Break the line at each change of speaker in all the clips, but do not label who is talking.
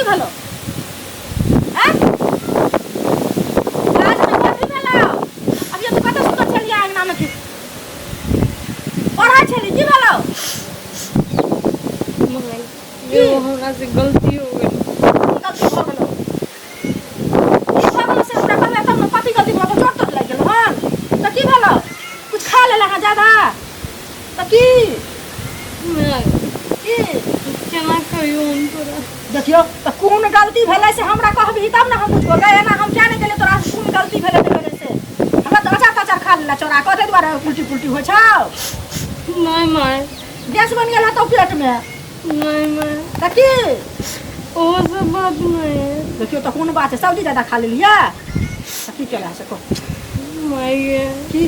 भेलो हैं बाज ना कथी भेलो अभी तू कतऽ सुतल छलियै अंगना में की पढ़ै छली की भेलो
माय एगो हमरा से गलती हो गेल
की गलती भऽ गेलो की भऽ गेलो से हमरा कहबै तब ने कथी गलती भऽ गेलो चोट तोट लागि गेलो हन तऽ की भेलो कुछ खा लेला हँ ज्यादा तऽ की
माय
की
केना कहियौ हम तोरा
देखियौ तऽ कोन गलती भेलै से हमरा कहबही तब ने हम बुझबो गै एना हम किया नहि गेलियै तोरा से कोन गलती भेलै नहि भेलै से हमरा तऽ अचार तचार खा लेला चोरा कऽ ताहि दुआरे उल्टी पुल्टी होइ छौ
नहि माय
गैस बनि गेल हेतौ पेटमे
नहि माय
तऽ की
ओहो सब बात नहि है
देखियौ तऽ कोन बात छै सब्जी ज्यादा खा लेलियै तऽ की केला से कह
माय गे
की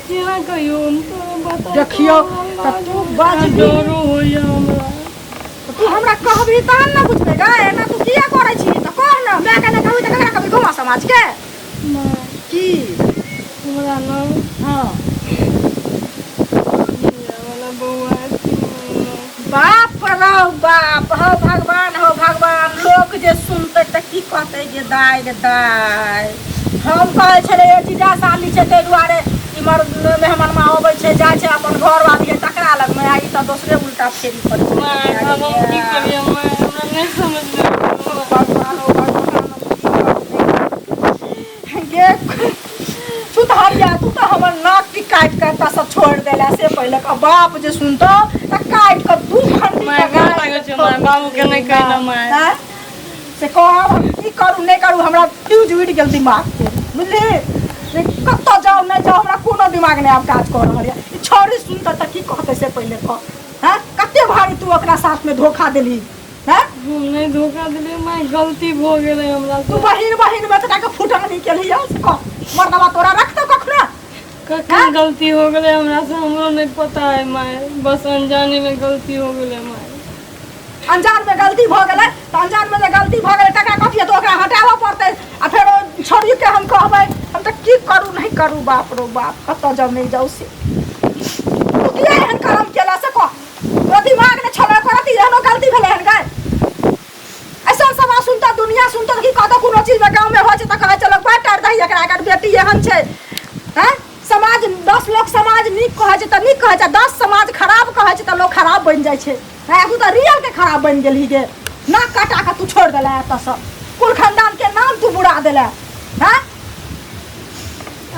केना कहियौ हम तोरा बता
देखियौ, तऽ तू बाजबही।
डरो होइया हमरा
तऽ तू हमरा कहबही तहन ने बुझबै गै एना तू किया करै छी तऽ कह ने मायके नहि कहबही तऽ ककरा कहबही गाँव समाजके
माय
की
हमरा ना
हँ
वाला बौआ है 3 महीना।
बाप रौ बाप हौ भगवान हौ भगवान लोक जे सुनतै तऽ की कहतै जे दाइ गे दाइ हम कहै छलियै जीजा साली छै ताहि दुआरे इमहर मेहमानमा अबै छै जाइ छै अपन घर वाली है तकरा लगमे आ ई तऽ दोसरे उल्टा फेरी करै छै
माय आब हम की करियै माय हमरा नहि समझमे आबै।
भगवान हौ भगवान गे छुतहरिया तू तऽ हमर नाक की काटि कऽ एतऽ से छोड़ि देला से पहिले कह बाप जे सुनतौ तऽ काटि कऽ दू खंडी
माय
कऽ
गोर लागै छै माय बाबूके नहि कहि माय
आँय? से कहब हम की करू नहि करू हमरा फ्यूज उड़ि गेल दिमागके बुझली जे कतऽ जाउ नहि जाउ हमरा कोनो दिमाग नहि आब काज कऽ रहल यऽ ई छौड़ी सुनतै तऽ की कहतै से पहिले कह हँ कते भारी तू ओकरा साथमे धोखा देलही हँ
हम नहि धोखा देलियै माय गलती भऽ गेलै हमरा
तू बहिन बहिन में तोरा के फुटानी केलही हँ से कह मर्दवा तोरा रखतौ कखनो
कखन गलती हो गेलै हमरा से हमरो नहि पता है माय बस अनजाने में गलती हो गेलै माय
अनजान में गलती भऽ गेलै तऽ अनजान में जे गलती भऽ गेलै तकरा कथी हेतै ओकरा हटाबऽ पड़तै आ फेर ओ छोड़ीके हम कहबै हम तऽ की करू नहि करू बाप रो बाप कतऽ जाउ नहि जाउ से तू किया एहन कर्म केला से कह तोरा दिमाग नहि छलै करत एहनो गलती भेलै हन गै ऐसा समाज सुनता दुनिया सुनता की कहता कोनो चीज में गाँव में होइ छै तऽ कहै छै लोक बड़ टार दही एकरा एकर बेटी एहन छै हैं समाज 10 लोग समाज नीक कहै छै तऽ नीक कहै छै 10 समाज खराब कहै छै तऽ लोक खराब बनि जाइ छै हैं तू तऽ रियल के खराब बनि गेलही गे नाक कटा कऽ तू छोड़ि देला एतऽसँ कुल खानदान के नाम तू बुरा देला हैं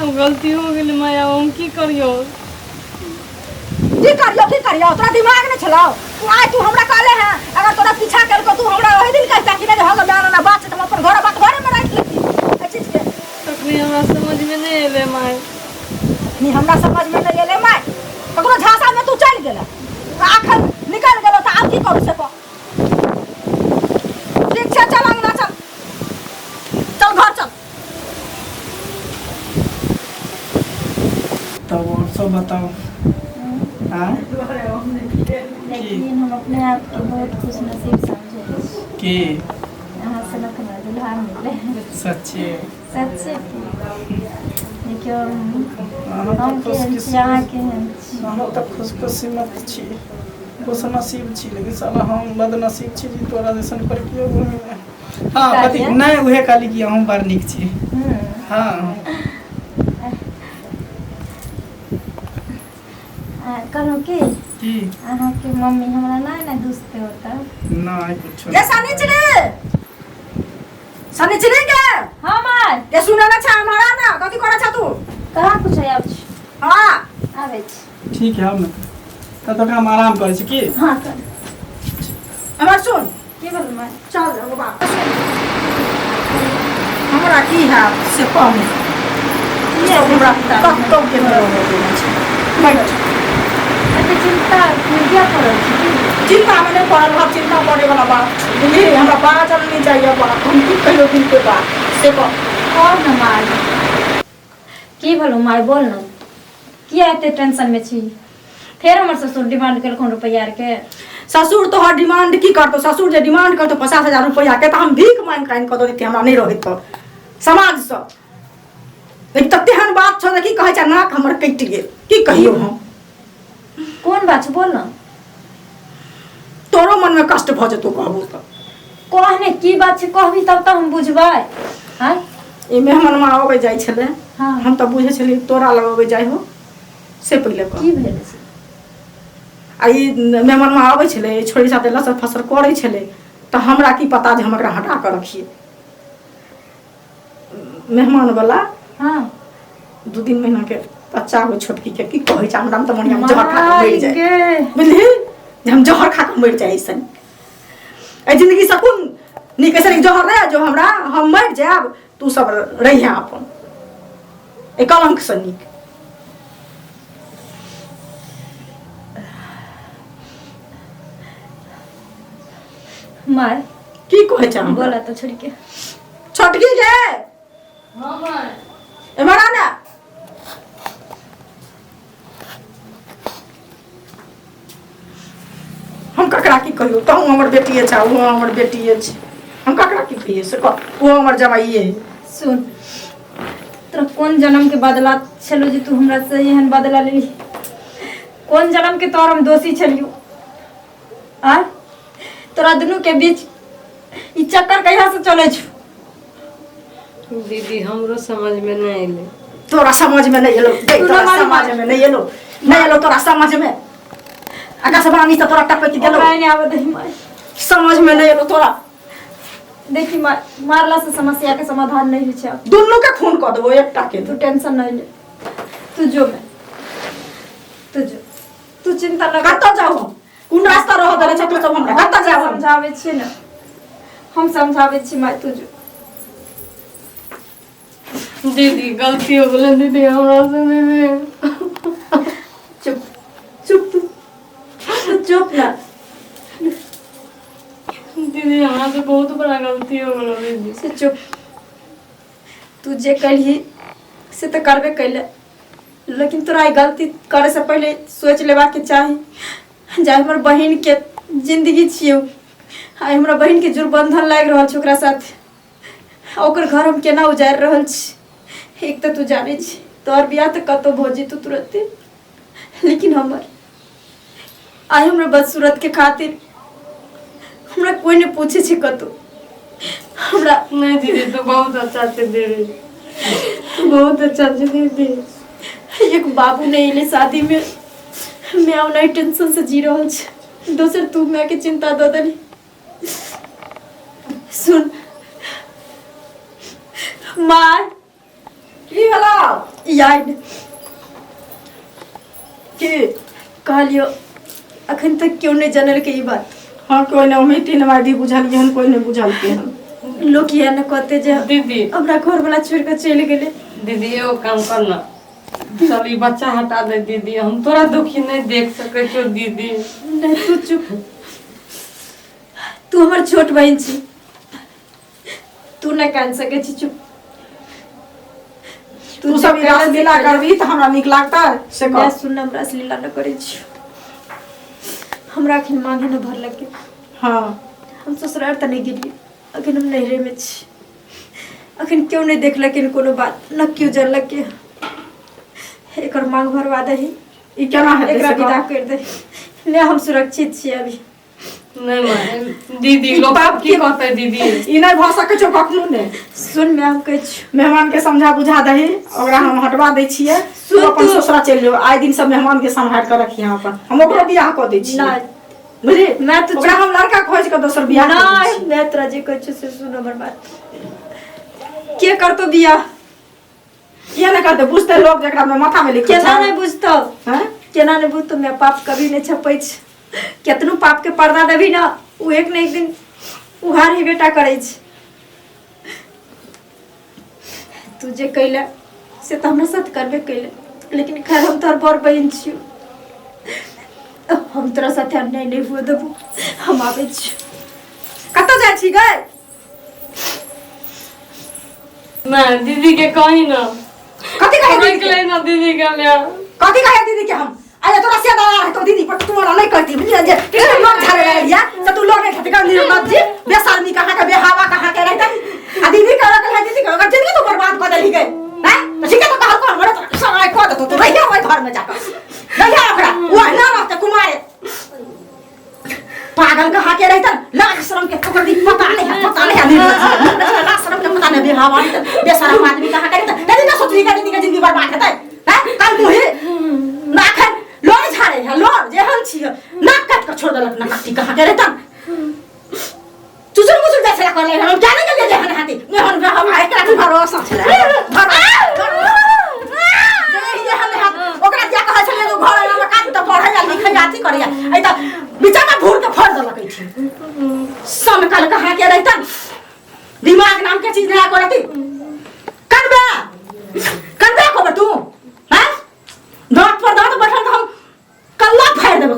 अब गलती हो गेलै माय आब हम की करियौ
की करियो की करियो तोरा दिमाग नहीं छलौ तू आइ तू हमरा कहले हैं अगर तोरा पीछा केलको तू हमरा ओहि दिन कहता कि नहीं हो गेल ना बात छै त हम अपन घर बात घरे में राखि लेती एहि चीज के
तखनी हमरा समझमे नहि एलै माय
नहीं हमरा समझ में नहीं एलै माय ककरो झांसा में तू चलि गेला तऽ अखन निकल गेलो तऽ आब की करू से कह ठीक छै चल अंगना चल चल घर चल
तब और सब बताओ हाँ
लेकिन हम अपने आप के बहुत खुश नसीब समझै छी
की
अहाँ सनक हमरा दुल्हा मिललै
सच्चे
सच्चे की देखियौ
अहाँ तऽ
हम केहन छी अहाँ केहन छी
अहाँ तऽ खुशकिस्मत छी खुशनसीब छी लेकिन साला हम बदनसीब छी जे तोरा जैसन पर केओ घूमे हँ कथी
कहलियै?
नहि उहे कहली कि अहूँ बड़ नीक छी हँ
कहलहुँ की
की
अहाँके मम्मी हमरा नहि ने दुसते होता
नहि कुछो
ये शनिचरी शनिचरी के
हाँ माय
ये सुने ना छा हमारा ना कथी करै छा तू
कहाँ कुछ आबै छी
हाँ
आबै छी
ठीक है हम तब तक हम आराम करै छी की
हाँ कर
हमर सुन
की भेल माय
चल रे बाबा हमरा की हैत से कहू सब हमरा कतौ के नहि रहऽ देने छै बैठ
एते चिंता किया पड़ल छी
चिंता में नहीं पड़ल हम चिंता पड़े वाला बात बुझली हमरा बाजल नहीं जाइए बात हम की कहियो दिल के बात से कह
कह न माय की भेलौ माय बोल न किया एते टेंशन में छी फेर हमर ससुर डिमांड केलखुन रुपैआ आरके
ससुर तोहर डिमांड की करतो ससुर जे डिमांड करतो 50,000 रुपैआ के तऽ हम भीख मांगि कऽ आनि कऽ दऽ देतियै हमरा नहि रहैत तऽ समाजसँ लेकिन तऽ तेहन बात छौ जे की कहै छै नाक हमर कटि गेल की कहियौ हम
कोन बात छौ बोल न
तोरो मनमे कष्ट भऽ जेतौ कहबो तऽ
कह ने की बात छै कहबी तब तऽ हम बुझबै आँय
ई मेहमानमा अबै जाइ छलै
हाँ।
हम तऽ बुझै छलियै तोरा लग अबै जाइ हो से पहिले कह
की भेल से
आ ई मेहमानमा अबै छलै ई छोरी साथे लसर फसर करै छलै तऽ हमरा की पता जे हम एकरा हटा कऽ रखियै मेहमानवला
हाँ
2-3 महीना के बच्चा हो छोटकी के की कहै छै हमरा तऽ मन हम जहर खा कऽ मरि जाय
गे
बुझलिही जे हम जहर खा कऽ मरि जाय ऐसन एहि जिंदगी से कोन नीक ऐसन जहर रहे जो हमरा हम मरि जायब तू सब रहिहे अपन एहि कलंक से नीक
माय
की कहै छै हमरा
बोला तो छोड़ के
छोटकी गे
हाँ माय
एम्हर आ ने हम ककरा की कहियौ तहूँ हमर बेटिए छै ओहो हमर बेटिए छै हम ककरा की कहियै से कह ओहो हमर जमाइए है
सुन तोरा कोन जन्म के बदला छलो जे तू हमरा से एहन बदला लेली कोन जन्म के तोहर हम दोषी छलियो आ तोरा दुनू के बीच ई चक्कर कहिया से चलै छौ
दीदी हमरो समझ में नहीं एलै
तोरा समझ में नहीं एलो देख
तू
तोरा
ना मारी
समझ में नहीं एलो नहीं एलो तोरा समझ में आकाश वाणी से तोरा टपक गेलो
ओकरा नहि आबऽ दही माय
समझ में नहीं एलो तोरा
देखी मार मारला से समस्या के समाधान नहीं होइ छै आब।
दुनू के खून कऽ देबो एकटा के
तू टेंशन नहीं ले तू जो मैं तू जो तू चिंता न कर
कतऽ जाउ हम कोन रास्ता रह देने छै तू सब हमरा कतऽ जाउ हम
समझाबै छी ने हम समझाबै छी माय तू जो
दीदी गलती हो गेलै दीदी हमरा से दीदी
चुप चुप तू तू चुप ना
दीदी हमरा से बहुत बड़ा गलती हो गेलो दीदी
से चुप तू जे कलही से तऽ करबे कैले लेकिन तोरा ई गलती करे से पहिले सोच लेबाके चाही जे हमर बहिन के जिंदगी छियौ आइ हमरा बहिन के जुर्बंधन लागि रहल छै ओकरा साथ आ ओकर घर हम केना उजारि रहल छी एक तऽ तू जानै छी तोहर बियाह तऽ कतहु भऽ जेतौ तुरन्ते लेकिन हमर आइ हमरा बदसूरत के खातिर हमरा कोई नहि पूछे छै कतहु हमरा
नहीं दीदी तू बहुत अच्छा छै दीदी तू बहुत अच्छा छै दीदी
एक बाबू नहि एलै शादी में मैं ओना टेंशन से जी रहल छी दोसर तू मैं के चिंता दऽ देली सुन मार
की भेलौ
यार
की
कहलियो अखन तक क्यों नहीं जानल के ई बात
हाँ कोई नहीं उम्मीद तीन मादी बुझलियै हन कोई नहीं बुझलकै हन
लोक इएह ने कहते जे
दीदी
हमरा घर वाला छोड़ के चलि गेलै
दीदी एगो काम कर ना चल ई बच्चा हटा दे दीदी हम तोरा दुखी नहीं देख सकै छियौ दीदी
नहीं तू चुप तू हमर छोट बहिन छी तू नहि कान सकै छी चुप
तू सब ई रासलीला करबी तऽ हमरा नीक लागतै से
मैं
कह
सुन हम रासलीला न करै छी हमरा अखन मांगे न भरलकै
हाँ
हम ससुराल तऽ नहि गेलियै अखन हम नैहरेमे छी अखन केओ नहि देखलकै कोनो बात न केओ जानलकै एकर मांग भरवा दही
ई केना हेतै
एकरा
से कह।
विदा करि दही नहि हम सुरक्षित छी अभी
नहीं माँ दीदी लोग
बाप
की कहते दीदी
ई नहि भऽ सकै छौ कखनो नहि
सुन मैं हम कहै छी
मेहमान के समझा बुझा दही ओकरा हम हटवा दै छियै तू
सुन
अपन
तू।
ससुरा चलि जो आइ दिन सब मेहमान के सम्हारि कऽ रखिहे अपन हम ओकरो बियाह कऽ दै छियै
नहि
बुझली
मैं तो
ओकरा हम लड़का खोजि कऽ दोसर बियाह कऽ दै
नहि
छियै।
मैं तोरा जे कहै छियौ से सुन हमर बात के करतौ बियाह
किया नहि करतै बुझतै लोग जेकरा में माथा में लिखल
केना
छै
नहि बुझतौ
हैं?
केना नहि बुझतौ मैं पाप कभी नहि छपै छै केतनो पाप के पर्दा देबही ने ओ एक ने एक दिन उघार ही बेटा करै छै तू जे कैले से तऽ हमरा साथ करबे कैले लेकिन खैर हम तोहर बड़ बहिन छियौ हम तोरा साथे अन्याय नहि हुए देबो हम आबै छियौ
कतऽ जाइ छी गै
नहीं दीदी के कही ना
कथी कहै दीदी
रोक
के?
ले ना दीदी के मैं
कथी कहै दीदी के हम अरे तोरा से दादा है तो दीदी पर तू हमरा नहीं करती बुझलियै जे कृष्ण लोग झाड़े रहलियै तऽ तू लोग नहीं खेती कर निर्मत जी बेशर्मी कहाँ के बेहावा कहाँ के रहतै आ दीदी के रखल है दीदी के ओकर जिंदगी तू बर्बाद कऽ देलही गे हैं तऽ ठीक है तो कहल कर मरे तो सगाई कऽ देतौ तू रहिया ओहि घर में जाकर रहिया ओकरा ओ ना रहते कुमारे पागल कहाँ के रहतन लाज शर्म के ओकर दी पता नहीं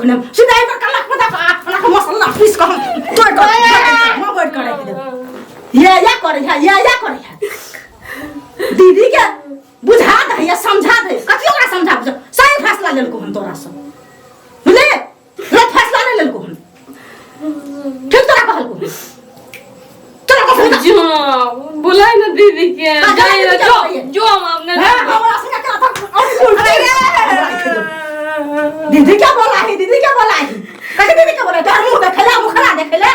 अखने सीधा एकर कल्ला पता अपना के मसाला पीस के हम तोड़ के मां बैठ के राखि देब। ये या करे है, ये या करे है। दीदी के बुझा दे या समझा दे, कथी ओकरा समझा बुझा, सही फैसला लेलको हम तोरा से, बुझले? गलत फैसला नहीं लेलको हम, ठीक तोरा कहलको हम। तोरा कहलको
जो बुलाए ना दीदी के।
हाँ,
जाए
दीदी के
जो
बुलाइए।
जो हम अपने
हाँ, हमरा से क्या था और बोलते दीदी क्या बोला है, दीदी क्या बोला है, कहे दीदी क्या बोला है? तोहर मुंह देखेला, मुखरा देखेला,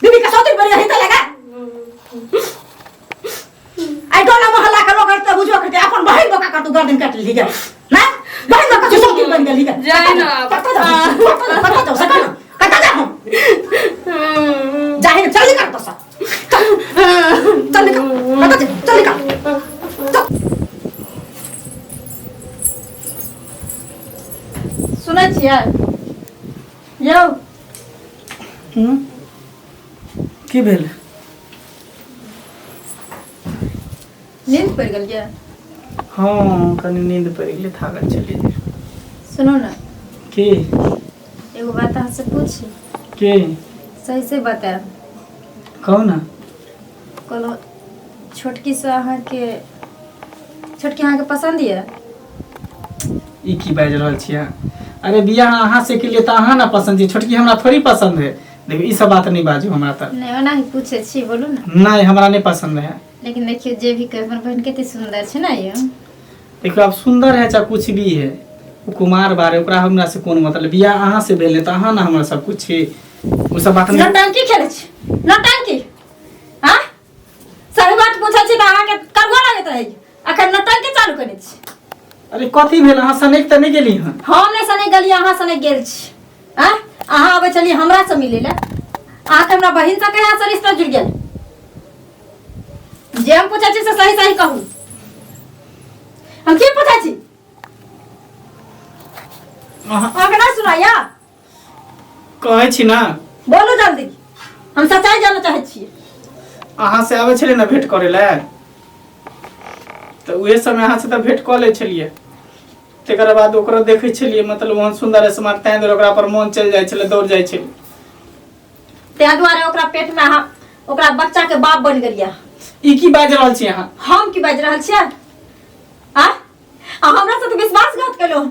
दीदी के सोती बड़ी रही त लगा आई टोला मोहल्ला के लोग त बुझो करते अपन बहिन बोका कर तू गर्दन काट ली जा ना बहिन बोका से सोती बन गेली जा।
जाए ना।
कत जाओ, कत जाओ सकल, कत जाओ जाहे, चल निकल तो सब, चल चल निकल, कत जा, चल निकल, चल।
सुनै छियै यौ?
हम्म? की भेल?
नींद पड़ि गेल यऽ?
हँ, कनि नींद पड़ि गेलै, थाकल छलियै।
सुनू ने।
की?
एगो बात अहाँसँ पूछी?
की?
सही से बतायब।
कहू ने।
कहलहुँ छोटकीसँ अहाँके, छोटकी अहाँके पसन्द यऽ?
ई की बाजि रहल छियै अहाँ? अरे बियाह अहाँ से केलियै तऽ अहाँ ने पसन्द छी, छोटकी हमरा थोड़ी पसन्द है। देखियौ, ई सब बात नहि बाजू हमरा तऽ।
नहि, ओना ही पूछै छी, बोलू ने।
नहि, हमरा नहि पसन्द है।
लेकिन देखियौ, जे भी कहै, अपन बहिन कते सुन्दर छै ने यौ।
देखियौ, आब सुन्दर है चाहे कुछ भी है, ओ कुमार बारे ओकरा हमरा से कोन मतलब। बियाह अहाँ से भेल है तऽ अहाँ ने हमरा सब कुछ छी, ओ सब बात नहि।
नौटंकी खेलै छी, नौटंकी। हाँ, सही बात पूछै छी तऽ अहाँके करुआ लागैत रहै, अखन नौटंकी चालू करै छी।
अरे कथी भेल? अहाँ सनक तऽ नहि गेली हन?
हम नहि सनक गेलियै, अहाँ सनक गेल छी। आँ, अहाँ अबै छलियै हमरा से मिलै लए, अहाँके हमरा बहिन से कहिया से रिश्ता जुड़ि गेल? जे हम पूछै छी से सही सही कहू। हम की पूछै छी?
अहाँ
अहाँके नहि सुनाइया?
कहै छी ने।
बोलू जल्दी, हम सच्चाई जानऽ चाहै छियै।
अहाँ से आबै छलियै ने भेंट करै लए, तऽ उहे समय अहाँ से तऽ भेंट कऽ लै छलियै, तकर बाद ओकरो देखै छलियै, मतलब ओहन सुन्दर स्मार्ट, ताहि दुआरे ओकरा पर मोन चलि जाइ छलै, दौड़ जाइ छलै।
ताहि दुआरे ओकरा पेट में अहाँ ओकरा बच्चा के बाप बनि गेलियै।
ई की बाजि रहल छी अहाँ?
हम की बाजि रहल छियै? आ आ हमरा साथ विश्वासघात केलहुँ।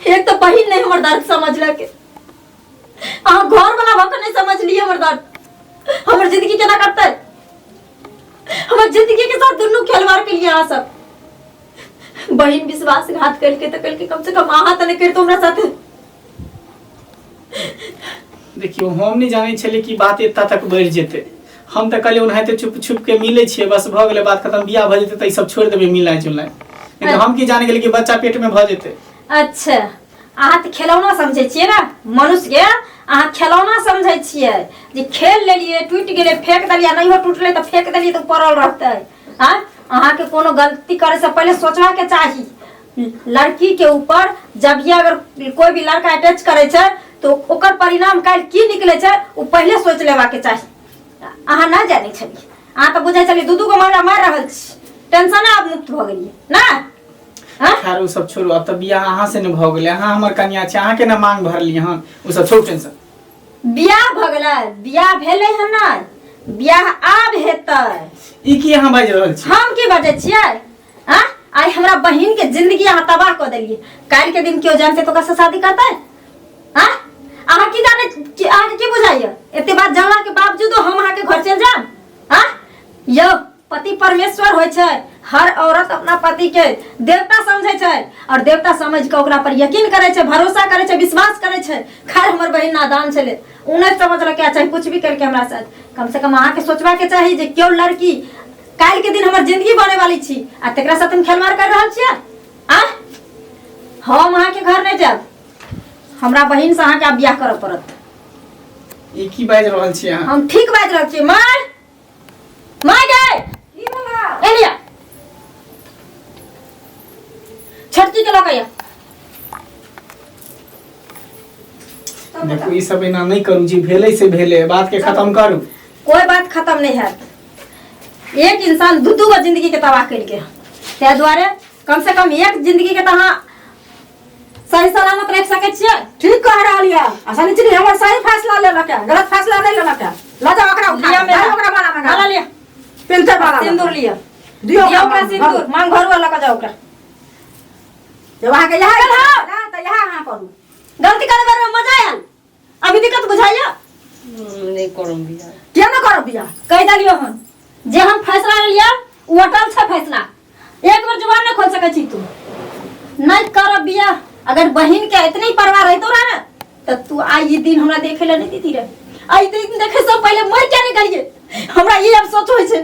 एक तऽ बहिन नहि हमर दर्द समझलक, अहाँ घर वाला भऽ कऽ नहि समझलियै हमर दर्द। हमर जिंदगी केना कटतै? हमर जिंदगी के साथ दुनू खेलवाड़ के लिए अहाँ सब। बहिन विश्वासघात करके तऽ करके, कम से कम अहाँ तऽ नहि करितो हमरा साथे।
देखियौ, हम नहि जानै छलियै कि बात एतऽ तक बढ़ि जेतै। हम तऽ कहलियै ओनाहिते चुप छुप के मिलै छियै, बस भऽ गेलै बात खतम, बियाह भऽ जेतै तऽ ई सब छोड़ि देबै मिलनाइ जुलनाइ। लेकिन हम की जानि गेलियै कि बच्चा पेट में भऽ जेतै।
अच्छा, अहाँ तऽ खेलौना समझै छियै ने मनुष्यके? अहाँ खेलौना समझै छियै जे खेल लेलियै, टूटि गेलै, फेंक देलियै, नहियो टूटलै तऽ फेंक देलियै तऽ पड़ल रहतै। आँ, अहाँके कोनो गलती करैसँ पहिले सोचबाके चाही। लड़की के ऊपर जब ये अगर कोई भी लड़का अटैच करै छै तऽ ओकर परिणाम काल्हि की निकलै छै, ओ पहिले सोचि लेबाके चाही। अहाँ नहि जानै छलियै, अहाँ तऽ बुझै छलियै दू दू गो मारा मारि रहल छी, टेंशन आब मुक्त भऽ गेलियै ने? हाँ?
खैर, ओ सब छोड़ू, आब तऽ बियाह अहाँ से ने भऽ गेलै, अहाँ हमर कनिया छी, अहाँके ने मांग भरलियै हन, ओ सब छोड़ू टेंशन।
बियाह भऽ गेलै? बियाह भेलै हन नहि, बियाह आब हेतै।
ई की अहाँ बाजि रहल छी?
हम की बजै छियै? आँ, आइ हमरा बहिन के जिंदगी अहाँ तबाह कऽ देलियै। काल्हि के दिन केओ जानतै तऽ ओकरा से शादी करतै? आँ, अहाँ की जानै कि अहाँके की बुझाइया, एते बात जानला के बावजूदो हम अहाँके घर चलि जायब? आँ यौ, पति परमेश्वर होइ छै। हर औरत अपना पति के देवता समझै छै और देवता समझ के ओकरा पर यकीन करै छै, भरोसा करै छै, विश्वास करै छै। खैर, हमर बहिन नादान छलै, ओ नहि समझलकै, चाहे कुछ भी करके हमरा साथ। कम से कम अहाँके सोचबाके चाही जे केओ लड़की काल्हि के दिन हमर जिंदगी बने वाली छी आ तेकरा साथ हम खेलवाड़ कर रहल छियै। आ हम अहाँके घर नहि जायब, हमरा बहिन से अहाँके आब बियाह करऽ पड़त।
ई की बाजि रहल छी अहाँ?
हम ठीक बाजि रहल छियै। माय, माय गे।
की भेला?
एलिया, छोटकी के लऽ कऽ आइया।
देखू, ई सब एना नहि करू, जे भेलै से भेलै, बात के खत्म करू।
कोई बात खत्म नहीं है। एक इंसान दू दू गो जिंदगी के तबाह करिके, ताहि दुआरे कम से कम एक जिंदगी के तऽ अहाँ सही सलामत राखि सकै छियै।
ठीक कह रहल यऽ आ शनिचरी हमर सही फैसला लेलक है, गलत फैसला नहि लेलक है। लऽ जाओ ओकरा उठा
लिअ
के,
मेला।
जाओ ओकरा माला मंगा।
माला लिअ।
पिन्हते माला
सिन्दूर लिअ।
दियौ
दियौ ओकरा सिन्दूर, मांग भरुआ लऽ कऽ जाउ ओकरा।
जब अहाँके इएह इच्छा छलै, तऽ इएह अहाँ करू।
गलती करे बेर में मजा आयल, अभी दिक्कत बुझाइया?
नहि करब बियाह।
किया ने करब बियाह?
कहि देलियौ हन जे हम फैसला लेलियै ओ अटल छै फैसला, एक बेर जुबान नहि खोल सकै छी तू। नहि करब बियाह। अगर बहिन के इतनी परवाह रहितो रहे ने तऽ तू आइ ई दिन हमरा देखे लए नहि देती रहे। आइ दिन देखे से पहिले मरि किया नहि गेलियै, हमरा ई अफसोस होइ छै।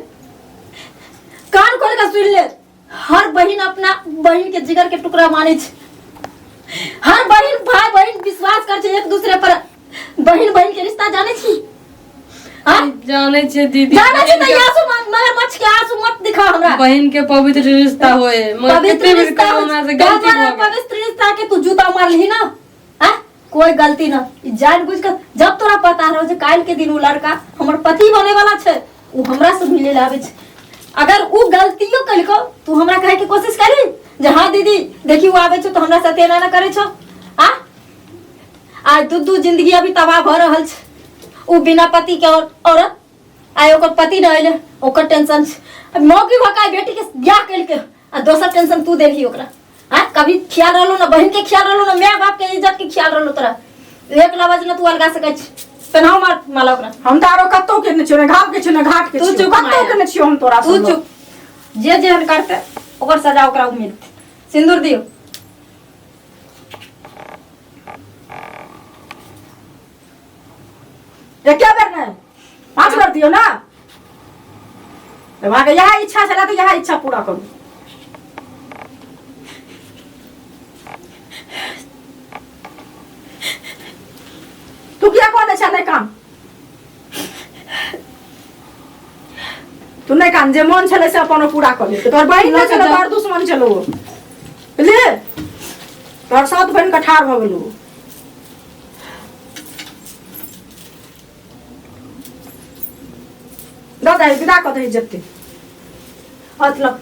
कान खोल के सुनि ले, हर बहिन अपना बहिन के जिगर के टुकड़ा मानै छै, हर बहिन भाई बहिन विश्वास कर छै एक दूसरे पर। बहिन बहिन के रिश्ता जानै छी? हाँ?
जानै छियै दीदी।
जानै छी तऽ आंसू मगरमच्छ के आंसू मत दिखा हमरा।
बहिन के पवित्र रिश्ता होए, मगर
पवित्र
कते बेर
रिश्ता
कहलहुँ, हमरा से गलती भऽ गेल।
पवित्र रिश्ता के तू जूता मारलही ना? हाँ? कोई गलती ना, ई जान बुझ के जब तोरा पता रहो जे काल्हि के दिन उ लड़का हमर पति बने वाला छै, उ हमरा से मिले ला आबै छै, अगर उ गलतियो कलको तू हमरा कहे के कोशिश करी जे हाँ दीदी देखी उ आबै छै तो हमरा साथे एना ना करै छौ। आ आज दू दू जिंदगी अभी तबाह भऽ रहल छै। उ बिना पति के औरत आइ ओकर पति न अयलै, ओकर टेंशन छै। मौगी भऽ के बेटी के बियाह केलकै आ दोसर टेंशन तू देलही ओकरा। आ कभी ख्याल रहलो ना बहन के ख्याल रहलो ना my बाप के इज्जत के ख्याल रहलो तोरा, एक लवज न तू अलगा सकै छी। पेनाहो मार माला ओकरा।
हम तऽ आरो कतौ के नहि छियौ, ने घाव के छियौ ने घाट के
तू
छियौ,
चुप
कतौ
माया।
के नहि छियौ हम तोरा
तू
संग।
चुप, जे जेहन करते ओकर सजा ओकरा मिलते। सिंदूर दियो।
एके बेर नहि, 5 बेर दियौ ना। अहाँके इएह इच्छा छलै तऽ इएह इच्छा पूरा करू। तू किया कहने छह नहि काम? तू नहि काम, जे मन छलै से अपन ओ पूरा कऽ लेलकै। तोहर बहिन नहि छलै, तोहर दुश्मन छलौ ओ, बुझलियै? तोहर सात बहिन के ठाढ़ भऽ गेलौ। दऽ दही, विदा कऽ दही जते।
मतलब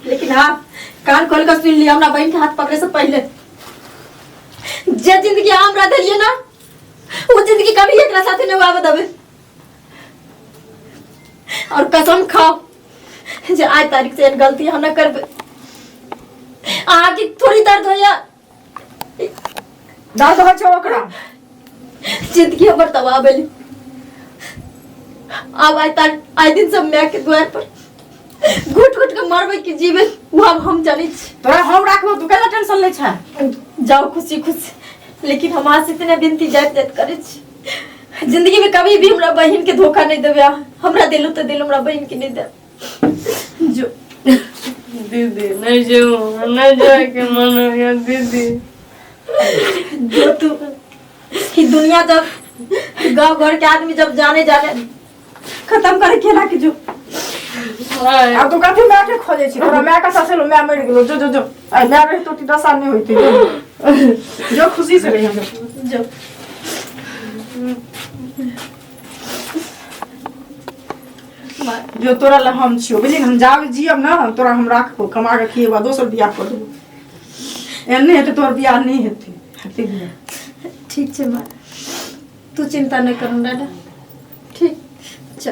लेकिन हाँ कान खोल कर सुन लिया, हमरा बहन के हाथ पकड़े से पहले जे जिंदगी हमरा देलिए ना वो जिंदगी कभी एकरा साथे नहीं आवे देबे। और कसम खाओ जे आज तारीख से एहन गलती हम न करबे। अहाँके थोड़ी दर्द होइया?
दर्द होइ छै ओकरा।
जिंदगी हमर तबाह भेल। आब आइ तार आइ दिन सब माय के द्वार पर घुट घुट के मरबै कि जीबै वो आब हम जानै छी।
तोरा हम राखबो, तू केना टेंशन लै छै?
जाओ खुशी खुशी, लेकिन हम अहाँ से इतने विनती जाइत जाइत करै छी, जिंदगी में कभी भी हमरा बहिन के धोखा नहीं देबै अहाँ। हमरा दिलु तऽ दिलु, हमरा बहिन के नहीं देब। जो
दीदी नहीं जाऊ, नहीं जाए के मन हो गया दीदी।
जो तू ई दुनिया जब गांव घर के आदमी जब जाने जाने
खत्म करे खेला के जो।
हाय।
आब तू कथी माय के खोजे छी? तोरा माय के ससुर माय मरि गेलो। जो जो जो, आइ माय रही तो दशा नहीं होती। जो जो, खुशी से रही हम।
जो
जो, तोरा ला हम छियो, बुझली? हम जाब जियब ना, तोरा हम राखबो, कमा के खिएबो, दोसर बियाह कर देबो। एहन नहि हेतै, तोहर बियाह नहि हेतै, हेतै बियाह।
ठीक छै माँ, तू चिंता नहीं कर दादा।